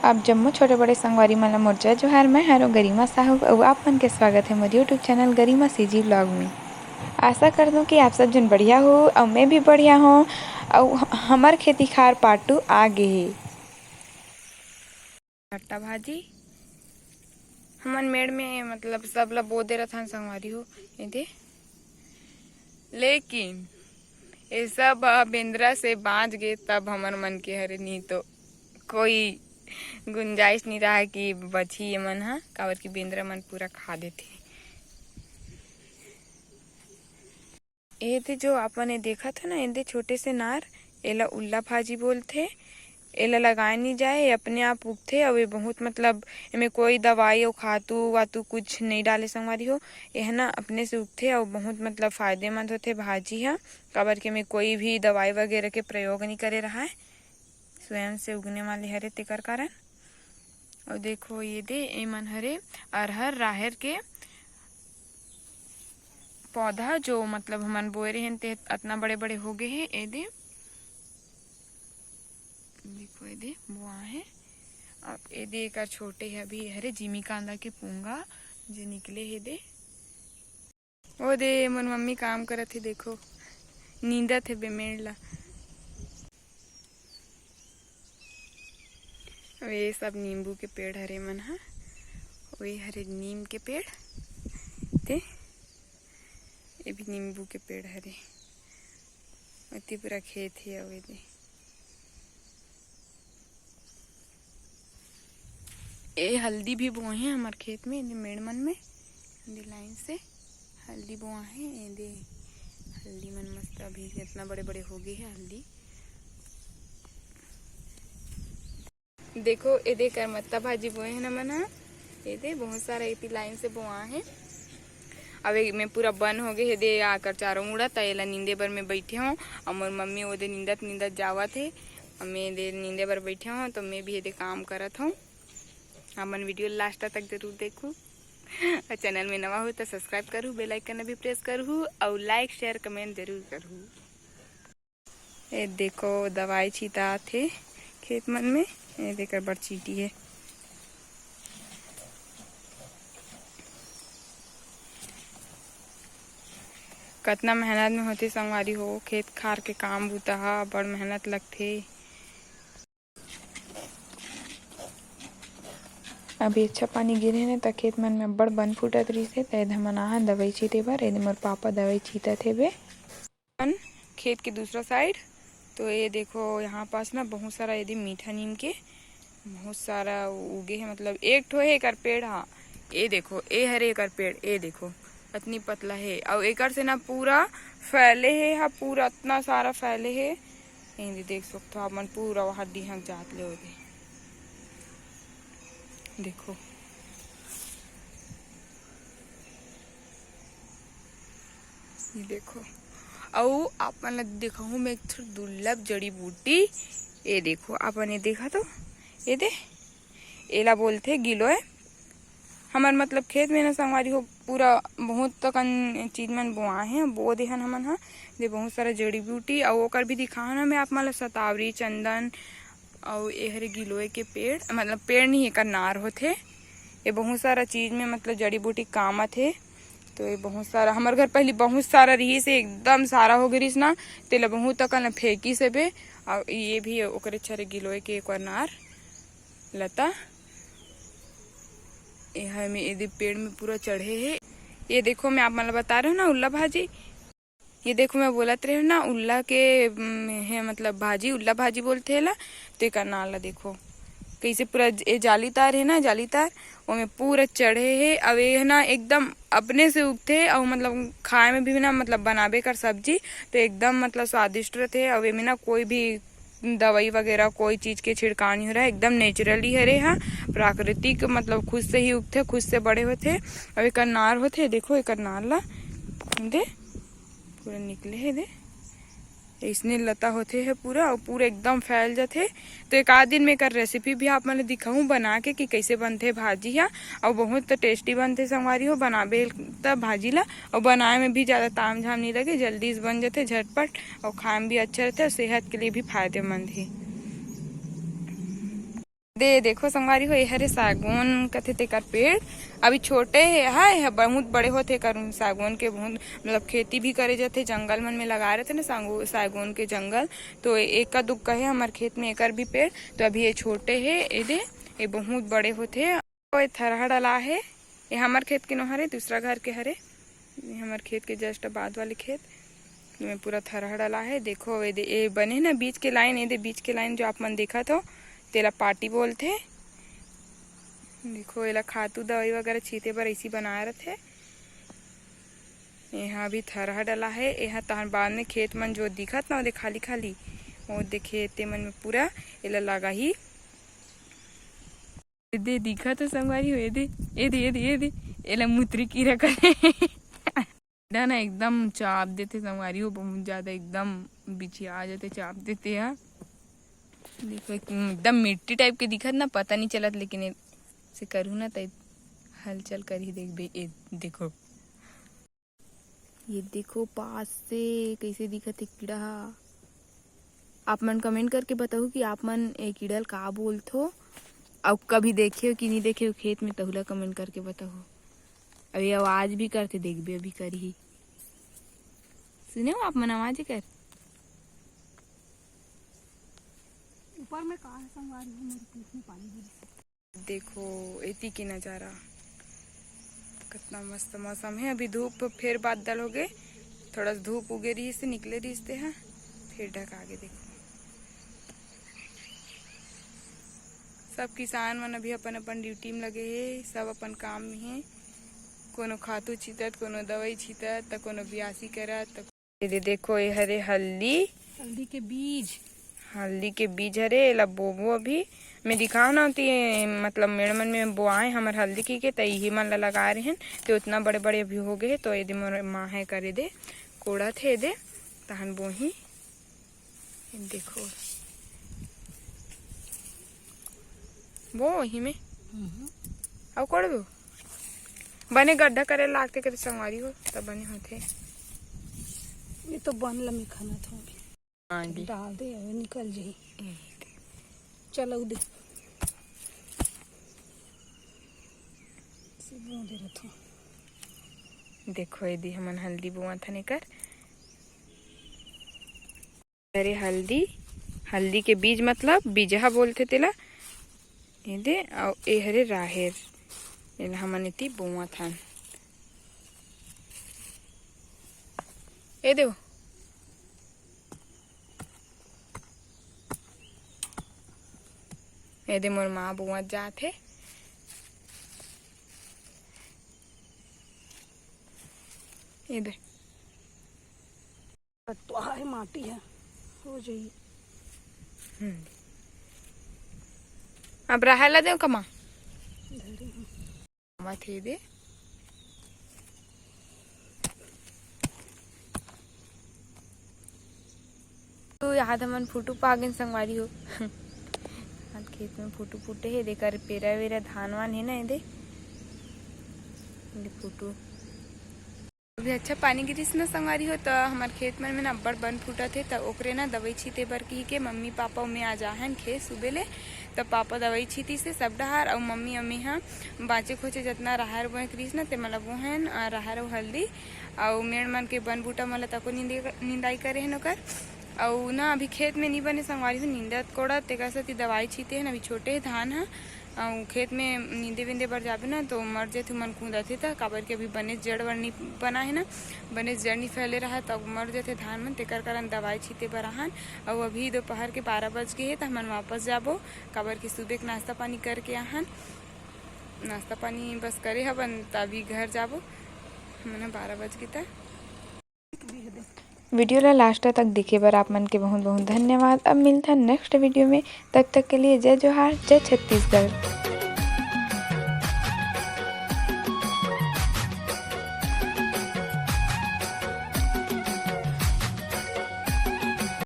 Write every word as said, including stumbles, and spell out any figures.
आप जम्मो छोटे बड़े संगवारी मन ला मोर जय जोहार। मैं हरों गरिमा साहू अउ आप मन के स्वागत है मोर YouTube चैनल गरिमा सीजी व्लॉग में। आशा करथों कि आप सब झन बढ़िया हो अउ मैं भी बढ़िया हों। अउ हमर खेती खार पार्ट टू आ गे हे। भट्टा भाजी हमन मेड़ में मतलब सब ला बो दे रथन संगवारी हो, एदे। लेकिन ये सब बेंदरा से बांच गे तब हमर मन के हरे, नहीं तो कोई गुंजाइश नहीं रहा कि बची ये मन हा, काबर कि बेंदरा मन पूरा खा देथे। एदे जो आपन ये देखत है ना, एदे छोटे से नार, एला उल्ला भाजी बोलथे। एला लगाए नहीं जाए, ये अपने आप उगथे। अउ ये बहुत मतलब एमे कोई दवाई अउ खातू वातू कुछ नहीं डाले संगवारी हो। ये ना अपने से उगथे अउ बहुत मतलब फायदेमंद होथे भाजी हा, काबर के एमे कोई भी दवाई वगैरह के प्रयोग नहीं करे रहाय, स्वयं से उगने वाले हरे तेकर कारण। अउ देखो ये दे, एमन हरे अरहर राहेर के पौधा, जो मतलब हमन बोए रहेन ते अतना बड़े बड़े हो गए हे। ए दे देखो, ए दे बोआ हे। अब ए दे एकर छोटे हे, अभी हरे जिमी कांदा के पूंगा जे निकले हे दे। ओ दे मोर मम्मी काम करत हे, देखो नींदत हे बेमेड़ ला। अब ये सब नींबू के पेड़ हरे मन हा, वही हरे नीम के पेड़ ते, ये भी नींबू के पेड़ हरे। अति पूरा खेत हे अउ एदे। ए हल्दी भी बोए हे हमर खेत में, एदे मेड़ मन में, एदे लाइन से हल्दी बोआ हे। एदे हल्दी मन मस्त अभी इतना बड़े बड़े हो गए हे हल्दी। देखो, एदे करमत्ता भाजी बोए हे ना मन हा, एदे बहुत सारा एती लाइन से बोआ हे। अब एक में पूरा बन हो गए हे दे, आकर चारों मुड़ा, त एला नींदे बर मैं बैठे हूँ। अउ मोर मम्मी ओदे नींदत नींदत जावत हे, अउ मैं एदे नींदे बर बैठे हूँ, तो मैं भी एदे काम करत हूँ। हमन वीडियो लास्ट तक जरूर देखू, अउ चैनल में नवा हो तो सब्सक्राइब करू, बेल आइकन भी प्रेस करू, अउ लाइक शेयर कमेंट जरूर करू। ए देखो, दवाई छितात हे खेत मन में। ए देख, बड़ चीटी हे। कतना मेहनत में होथे संगवारी हो, खेत खार के काम बूता ह बड़ मेहनत लगथे। अभी अच्छा पानी गिरे हे न, त खेत मन में बड़ बन फूटत रहिस हे, त एदे हमन आहन दवाई छीते बर। एदे मोर पापा दवाई छीतत हेबे। अपन खेत के दूसरा साइड। तो ये देखो, यहाँ पास ना बहुत सारा एदे मीठा नीम के बहुत सारा उगे हे, मतलब एक ठो हे एकर पेड़ हा। ये देखो, ये हरे एकर पेड़, ये देखो अतनी पतला हे, अउ एकर से ना पूरा फैले हे हा, पूरा अतना सारा फैले हे। ये देख सकथो आप मन, पूरा वहाँ डीहक जात ले ओदे। देखो, ये देखो, अउ आप मन ला दिखाहूँ मैं एक ठो दुर्लभ जड़ी बूटी। ये देखो, आप मन ये देखा तो, ये दे, एला बोलथे गिलोय। हमर मतलब खेत में ना संगवारी हो, पूरा बहुत तकन चीज मन बोआ हे, बो देहन हमन हा, जे बहुत सारा जड़ी बूटी, अउ ओकर भी दिखाहूँ ना मैं आप मन ला, सतावरी, चंदन, अउ ए हरे गिलोय के पेड़, मतलब पेड़ नहीं, एकर नार होथे। ये बहुत सारा चीज में मतलब जड़ी बूटी काम आथे। तो ये बहुत सारा, हमर घर पहली बहुत सारा रहिस हे, एकदम सारा हो गे रहिस ना, तेला बहुत अकन फेंकिस हेबे। अउ ये भी ओकरे छरे गिलोय के एक नार लता। ये हर में, ये दे पेड़ में पूरा चढ़े हे। ये देखो, मैं आप मन ला बता रहे हो ना, उल्ला भाजी, ये देखो, मैं बोलत रहे ना, उल्ला के, उम, हे, मतलब भाजी, उल्ला भाजी बोलथे एला। तो एकर नाल ला देखो, कैसे पूरा ज-, ए जालीदार हे ना, जालीदार, ओमे पूरा चढ़े हे। अब ये ना एकदम अपने से उगथे, अउ मतलब खाए में भी ना, मतलब बनाबे कर सब्जी, तो एकदम मतलब स्वादिष्ट रहथे। अउ एमे ना कोई भी दवाई वगैरह कोई चीज के छिड़काव नहीं हो रहा है, एकदम नेचुरली हरे हा, प्राकृतिक, मतलब खुद से ही उगथे, खुद से बड़े होथे। अब एकर नार होथे, देखो एकर नार ला दे, पूरा निकले हे दे, इसने लता होथे हे पूरा, अउ पूरा एकदम फैल जाथे। तो एक आध दिन में एकर रेसिपी भी आप मन ल दिखाहूँ बना के कि कैसे बनथे भाजी हा, अउ बहुत टेस्टी बनथे संगवारी हो। बनाबे त भाजी ला, अउ बनाए में भी ज़्यादा ताम झाम नहीं लगे, जल्दी से बन जाथे झटपट, अउ खाए में भी अच्छा रहथे, अउ सेहत के लिए भी फायदेमंद हे। दे देखो संगवारी हो, ये हरे सागौन कथे तेकर पेड़। अभी छोटे हे, हा, ये बहुत बड़े होथे। करुन सागौन के बहुत, मतलब, खेती भी करे जाथे, जंगल मन में लगा रहथे ना सागो-, सागौन के जंगल। तो एका दुक्का हे हमर खेत में एकर भी पेड़। तो अभी ये छोटे हे, ये दे, ये बहुत बड़े होथे। ओ, ये थरहा डला हे, ये हमर खेत के नोहर हे, दूसरा घर के हरे। ये हमर खेत के just बाद वाले खेत में पूरा थरहा डला हे। देखो, ये दे, ये बने ना बीच के लाइन, ये दे बीच के लाइन जो आप मन देखत हो, तेला पाटी बोलथे। देखो, एला खातू दवाई वगैरह छीते बर ऐसी बनाए रथे। यहाँ भी थरहा डला हे, यहाँ तहन बाद में खेत मन जो दिखत ना, ओदे खाली खाली, ओदे खेते मन में पूरा एला लगा ही। एदे दिखत हे संगवारी हो, एदे, एदे, एदे, एदे, एला मुतरी कीरा करे। कीड़ा ना एकदम चाप देथे संगवारी हो, बहुत ज्यादा एकदम बिछिया जाथे, चाप देथे यार। देखो, एक एकदम मिट्टी type के दिखत ना, पता नहीं चलत, लेकिन ए-, से करहू ना त हलचल करही। देखबे, ए देखो, ये देखो पास से कैसे दिखत हे कीड़ा ह। आप मन comment करके बताहू कि आप मन ए कीड़ा ल का बोलथो, अउ कभी देखे हो कि नहीं देखे हो खेत में, तहुला comment करके बताहू। अभी आवाज भी करथे, देखबे अभी करही। सुने हो आप मन आवाज कर? ऊपर में का है संगवारी हो, मेरे पेट में पानी गिर। देखो एती के नजारा, कितना मस्त मौसम है। अभी धूप फेर बादल हो गए, थोड़ा सा धूप उगे रहिस हे, निकले रहिस हे, फेर ढका गे। देखो सब किसान मन अभी अपन अपन ड्यूटी में लगे हे, सब अपन काम में हे। कोनो खातू छीतत, कोनो दवाई छीतत, त कोनो बियासी करत, त ये दे देखो, ये हरे हल्दी। हल्दी के बीज। हल्दी के बीज हरे, एला बोबो अभी। मैं दिखाओ ना, ती मतलब मेड़ मन में बोआए हमर हल्दी की के, त इही मन ला लगा रहे हैं, ते उतना बड़े बड़े अभी हो गए, तो ये दे मोर माँ है करे दे, कोड़ा थे दे, तहन बोही। ये देखो, बो वही में। हम्म। अउ कोड़ दो। बने गड्ढा करे लागथे, करे संगवारी हो, तब बने होथे। ये तो बन ल मैं खनत हूँ अभी। हाँ जी। डाल दे, अभी निकल जाही। ए, चलो दे। सिबो दे रथो। देखो, ये दी हमन हल्दी बोआथन एकर। अरे हल्दी, हल्दी के बीज मतलब बीजहा बोलथे तेला। ए दे, अउ ए हरे राहेर, एला हमन एती बोआथन। ए देव, ए दे मोर माँ बोआत जात हे। ए दे। कटवा है, माटी है, हो जाई। हम्म। अब राहेर ला देव कमा। धरे हूँ। मत हे दे। तो यहाँ तो मन फोटो पा गए संगवारी हो। आज खेत में फोटो फूटे हे, देकर पेरा वेरा धान वान हे ना, ए दे। ये फोटो। अभी अच्छा पानी गिरिस न संगवारी हो, त हमर खेत मन में ना अब्बड़ बन फूटत हे, त ओकरे ना दवई छीते बर कहिके मम्मी पापा अउ मैं आ जाहन खेत सुबे ले। त पापा दवई छीतिस हे सब डहार, अउ मम्मी अम्मी ह बाँचे खोचे जतना राहेर बोए के रिहिस ना, ते मन ल बोहेन, अ, राहेर अउ हल्दी, अउ मेड़ मन के बन बूटा मन ल तको निंदे-, निंदाई करे हन ओकर। अउ ना अभी खेत में नी बने संगवारी हो, निंदत कोड़त, तेकर सेती दवाई छीते हन। अभी छोटे हे धान ह, अउ खेत में नींदे बिंदे बर जाबे ना, तो मर जथे, मन कूदथे त, काबर कि अभी बने जड़ वड़ नी बना हे ना, बने जड़ नी फैले रहा, त मर जथे धान मन, तेकर कारण दवाई छीते बर आहन। अउ अभी दोपहर के बारह बज गे हे, त हमन वापस जाबो, काबर कि सुबह के नाश्ता पानी करके आहन, नाश्ता पानी बस करे हवन, त अभी घर जाबो। हमन ह बारह बज गे त। वीडियो ला लास्ट तक देखे बर आप मन के बहुत बहुत धन्यवाद। अब मिलथन नेक्स्ट वीडियो में, तब तक के लिए जय जोहार, जय छत्तीसगढ़।